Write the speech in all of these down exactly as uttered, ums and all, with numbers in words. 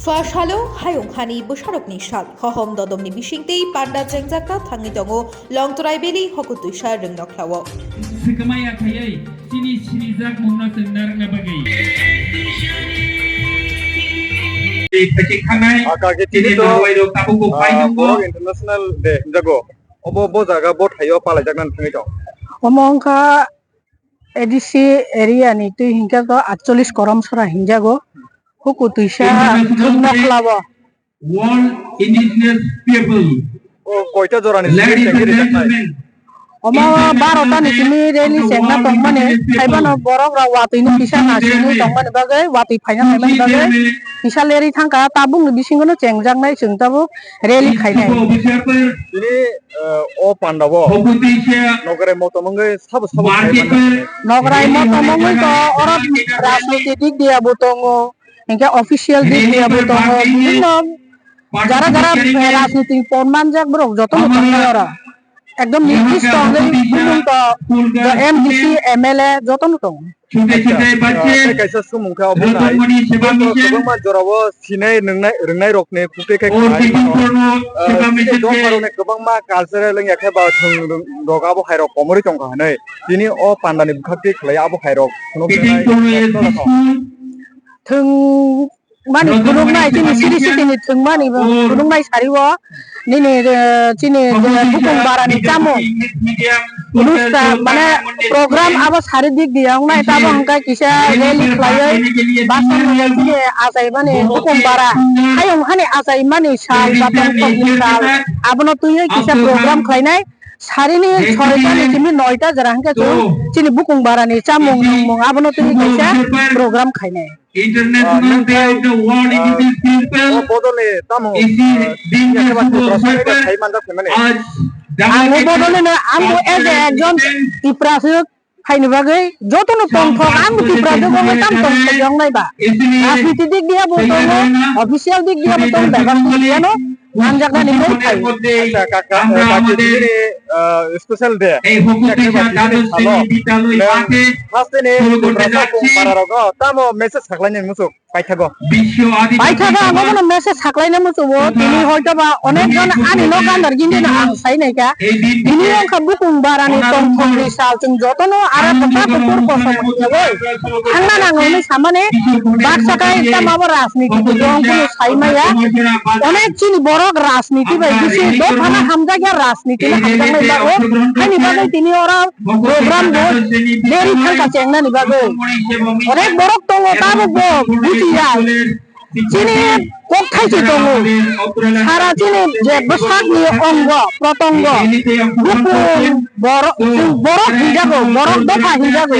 Ba salo hayung hani bwsarokni sal, hohom dodomni bisingtwi panda chengjakna thangwi tongo Longtrai Valley Hokutwisa Rwngnokhlao. Swkmaya khaiwi chini sinijak mungno chwngna rwngna bagwi. Tei phaikhe khanai, Aka khe chini tini to, nawairok tabukbo ah, pai tongo. Borok International Day hwnjago. Obo bo jaga bo thaio palaijaknani thangwi tong. Omo wngkha A D C area ni twi hinkhe to atchollish korom sora hinjago. Huku twisa International Day, Rwngnokhla bo. World Indigenous People. O koita jora ni Ladies and gentlemen, omo International barota ni Day simi rally of the chengna World tongmani, Indigenous People. Khaibano borok rok watwi ni kisa nasini tongmani bagwi, watwi phaina phaimani bagwi kisa leri thangkha, tabuk ni bisingo no chengjaknai chwng tabuk rally khainai. Tini, eh, o panda bo nograi motom wngwi sabo sabo khlai mano. Nograi motom wngwi to oro rajniti dik diya bo tongo, hinkhe official dik diya bo tongo, bibhinno jara jara, eh, rajniti pon manjak borok jotono tongnai oro. Ekdom nirdisto hwnwi bumung to, M D C, M L A jotono tongo. Acha, ah, tei kaisa sumung khe obo nai. Kwbangma jorao sinai nwngnai, rwngnai rokni kutui khe khlai mano. Ah, chini dopharokni kwbangma cultural wngya khe ba thwng rok abo hai rok komorwi tongkha hwnwi. Tini o pandani bwkhaktwi khlai abo hai rok phunuknai. Thwng mani phunuknai chini siri sitini thwngmani phunuknai sari o nini, eh, chini, eh, bukung barani chamung. Rusta mane program abo sari dik diya wngnai tabo hwnkha kisa rally khlaiwi basa mane chini achaimani bukung bara hayung hani achaimani sal ba tongthokni sal abono twiwi kisa program khlainai sarini soita ni simi noita jora hwnkhe chwng chini bukung barani chamung nungmung abono twiwi kisa program khlainai. International Day of the World Indigenous People. O bodolni tamo, isi ah, din ya khe ba Tripura songni bai khai manjak phaimani. Ang o bodolni no, ang bo as a ekjon Tipraswk haini bagwi jotono tongthok, ang bo Tipraswk wngwi tam tongthok yong nai ba. Rajniti dik diya bo tongo, official dik diya bo tongo, bebak dik diya no. Nangjak nani mung thai. Acha, kaka, eh, kaki tini, eh, special day. Kaka, kaki tini salo. First ni Tiprasa bung para rogo, tamo message saklai ni muchuk, paithago. Paithago, ang bono message saklai ni muchuk o, tini hoito ba onek jon ani no gandar gindi no ang sai nai kha. Tini wngkha bukung barani tongthok ni sal, chwng jotono ara kota kukur kosom ya oi. Thangna nango ni samani baksa kai tamo bo rajniti bo wng kunu sai maya. Onek chini borok rajniti bai bisi dophano hamjakya rajniti no hamjaknai bagwi. Haini bagwi tini oro program bo deri thangkha chengnani bagwi. Onek borok tongo tabuk bo bujiya. Chini kok thaisi tongo. Sara chini je bwsakni ongo, protongo, bukung, borok, borok hinjago, borok dopha hinjago.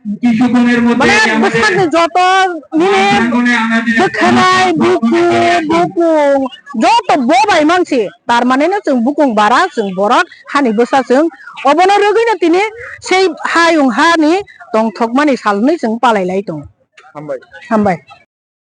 Mane bwsakni joto nini bwkhanai, bukhu, bukung, joto bo bai mansi. Tar mane no chwng bukung bara, chwng borok, hani bwsa chwng. Obono rwgwino tini sei hayung hani tongthokmani salni chwng palai lai tongo. Hambai. Hambai.